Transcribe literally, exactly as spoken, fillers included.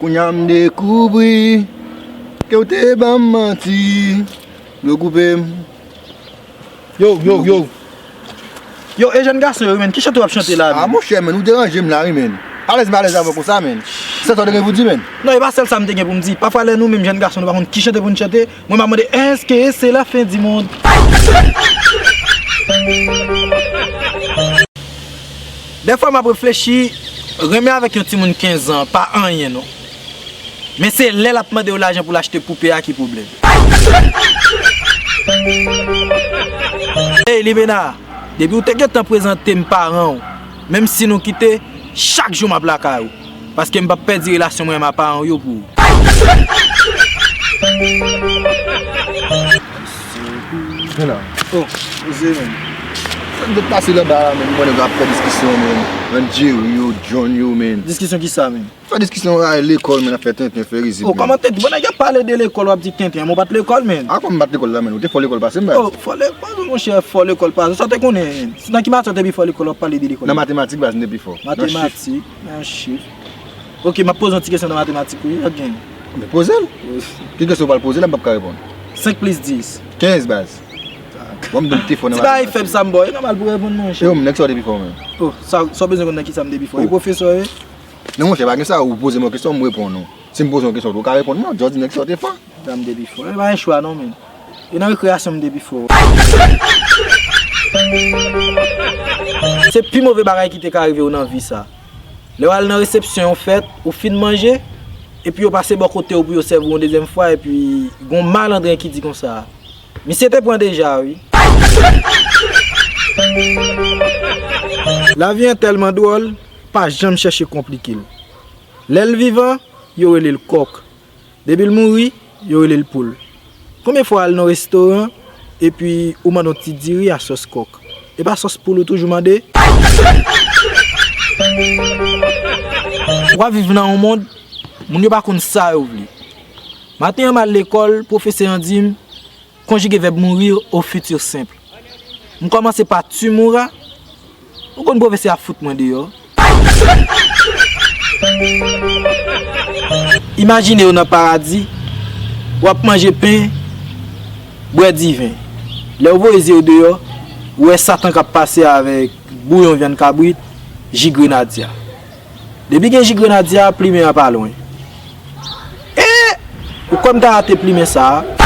Kounye a m dekouvri ke w te ban m manti. Dlo koupe m. Yo, yo, yo. Yo, e jèn gason yo, wi, menn. Ki chante w ap chante la, menn? A, monchè, menn, ou deranje m la, wi, menn. Alèz m alèz avè w konsa, menn. Se sa w te gen pou di, menn. Non, e pa sèl sa m te gen pou m di. Pafwa, lè nou menm, jèn gason, nou pa konn ki chante pou n chante, mwen, m ap mande, èske se la fen di mond? Dèfwa, m ap reflechi, renmen avèk yon timoun kenz an, pa anyen, non. Men se lè l ap mande w lajan pou l achte poupe a ki pwoblèm. Ey, Limena, depi w te gentan prezante m paran w, menm si nou kite, chak jou m ap lakay ou. Paske m p ap pèdi relasyon mwen menm a paran w yo pou ou. Limena. Oh, poze, menn. Sa m te pase anba la, menn, m wè nèg yo ap fè diskisyon, menn. Menn Jerry yo, John yo, menn. Diskisyon ki sa, menn? Fè diskisyon a lekòl, menn, ap fè tenten, fè rizib. Oh, kòman tenten? Bon, nèg ap pale de lekòl, w ap di tenten. Mwen pa t lekòl, menn. A, kòman m pa t lekòl la, menn? Ou te fò lekòl pase m, baz. Oh, fò lekòl, monchè, fò lekòl pase. Sa w te konnen, menn? Nan ki matyè w te pi fò lekòl, w ap pale de lekòl? Nan matematik, baz, m te pi fò. Nan chif. Matematik, nan chif. Ok, m ap poze yon ti kesyon nan matematik, wi, ok. Men poze l. Ki kesyon w pral poze la, m p ap ka reponn. Senk plis dis. Kenz, baz. Bon, m te fò nan matematik. Ti bagay fèb sa m ba w, e nòmal pou w reponn, monchè. Yo, nèg sa w te pi fò, menn. Oh, sa, sa w bezwen konn nan ki sa m te pi fò? E pwofesè w ye? Non, monchè, pa gen sa, ou poze m yon kesyon, m reponn ou. Si m poze w yon kesyon, ou ka reponn mwen, jodi nèg sa w te fò. Sa m te pi fò. E pa gen chwa non, menn. E nan rekreyasyon m te pi fò. Se pi move bagay ki te ka rive w nan vi sa. Lè w al nan resepsyon yon fèt, ou fin manje, epi yo pase bò kote w pou yo sèvi w yon dezyèm fwa, epi gon malandren ki di konsa, misye te pran deja, wi. Lavi an tèlman dwòl, pa janm chèche konplike l. Lè l vivan, yo rele l kòk. Depi l mouri, yo rele l poul. Konbyen fwa w al nan restoran, epi ou mande yon ti diri a sòs kòk? E pa sòs poul ou toujou mande? W ap viv nan yon mond, moun yo pa konn sa yo vle. Maten an m al lekòl, pwofesè an di m, conjuguer verbe mourir au futur simple. M kòmanse pa tu mourras. Ou konn pwofesè a fout mwen deyò. Imajine w nan paradi, w ap manje pen, bwè diven. Lè w voye zye w deyò, ou wè Satan k ap pase avèk bouyon vyann kabrit, ji grenadya. Depi gen ji grenadya, plimen an pa lwen. E ou kwè m ta rate plimen sa a?